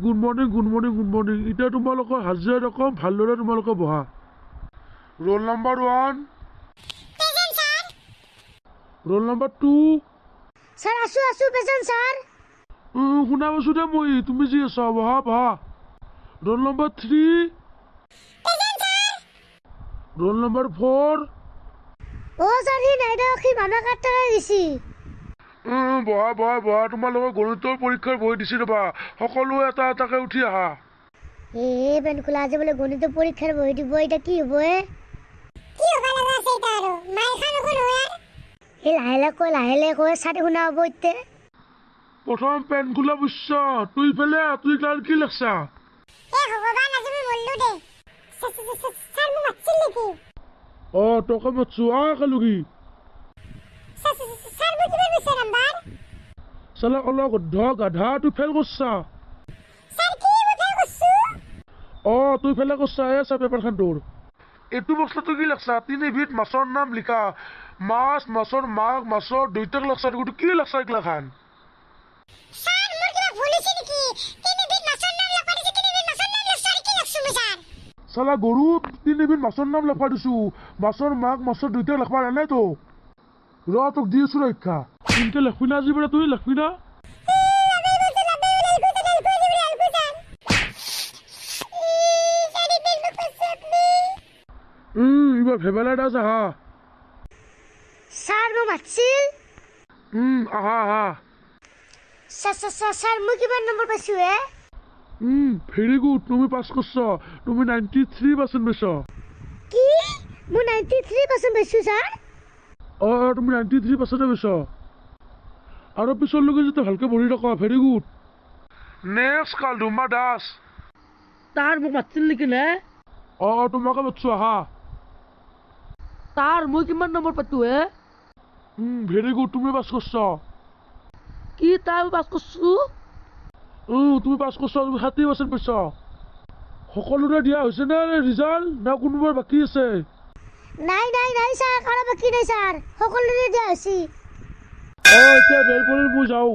Good morning, good morning, good morning. এতিয়া তোমালোকৰ হাজিৰা ৰকম, ভালদৰে তোমালোকে বহা। Roll number 1। Present, sir. Roll number 2। Sir, আছো আছো, প্ৰেজেণ্ট ছাৰ। শুনা পাইছো দে মই, তুমি যি আছা, বহা বহা। Roll number 3। Present, sir. Roll number 4। অ' ছাৰ, সি নাই দিয়ক, সি মামা কাৰ্ড গৈছি। বহা বহা বহা। তোমালোকৰ গণিতৰ পৰীক্ষাৰ বহি দিছে ৰ'বা, সকলোৱে এটা এটাকে উঠি আহা। এ পেনখোলা, আজি বোলে গণিতৰ পৰীক্ষাৰ বহি দিব, এতিয়া কি হ'ব এ? কি হ'ব লগা আছে এতিয়া আৰু? মাই খাম একো নহয় আৰু। এই লাহে লাহে কৈ, লাহে লাহে কৈ, ছাৰে শুনা হ'ব এতিয়া। প্ৰথম পেন খোলা বুজছ, তুই ফেলে তুই ক্লাৰ কি লেখছা? এ ভগৱান, আজি মই মৰলো দে। ছাৰ, মোক মাতছিল নেকি? অ, তোকে মাতছো, আহ একেলগি। ছাৰ, মই কিমান পাইছো নাম্বাৰ? চালা অলপ গধ গাধা, তুই ফেল কৰছা। ছাৰ, কি? মই ফেল কৰছো? অ, তুই ফেলে কৰছা। এ চা পেপাৰখন তোৰ। এইটো বস্তুটো কি লেখছা? তিনিবিধ মাছৰ নাম লিখা। মাছ, মাছৰ মাক, মাছৰ দেউতাক লেখছা। এইটো কি লেখছা এইগিলাখান? ছাৰ, মোৰ কিবা ভুল হৈছে নেকি? তিনিবিধ মাছৰ নাম লিখবা দিছে, তিনিবিধ মাছৰ নাম লিখছো আৰু কি লিখছো মই, ছাৰ? চালা গৰু, তিনিবিধ মাছৰ নাম লেখবা দিছো, মাছৰ মাক, মাছৰ দেউতাক লেখবা নাই তো। ৰ, তোক দি আছো ৰক্ষা। ইনকে লেখবি না আজি পৰা, তুই লেখবি না। লাভেই বলছো, লাভেই বলে এলকু স্যার, এলকু আজি বলে এলকু স্যার। স্যার, ইমেল মোক পাইছে আপনি। এইবাৰ ভেবেলা দাস, আহা। ছাৰ, মোক মাতছিল? আহা আহা। ছাৰ ছাৰ ছাৰ ছাৰ, মই কিমান নম্বৰ পাইছো হে? ভেৰি গুড, তুমি পাছ কৰছ। তুমি 93% পাইছ। কি? মই 93% পাইছো, ছাৰ? অঁ অঁ তুমি 93%-এ পাইছ। আৰু পিছলৈকে যাতে ভালকে পঢ়ি থাকা। Very good. Next কালধুমা দাস। তাৰ মোক মাতছিল নেকি নে? অঁ অঁ তোমাকে মাতছো, আহা। তাৰ মই কিমান নম্বৰ পাতো হে? ভেৰি গুড, তুমি পাছ কৰছ। কি, তাৰ পাছ কৰছো? তুমি পাছ কৰছ, তুমি 60% পাইছ। সকলোৰে দিয়া হৈছে নে ৰিজাল্ট, না কোনোবাৰ বাকী আছে? নাই নাই নাই ছাৰ, কাৰো বাকী নাই ছাৰ, সকলোৰে দিয়া হৈছে। অঁ, এতিয়া বেল পৰিল, মই যাওঁ।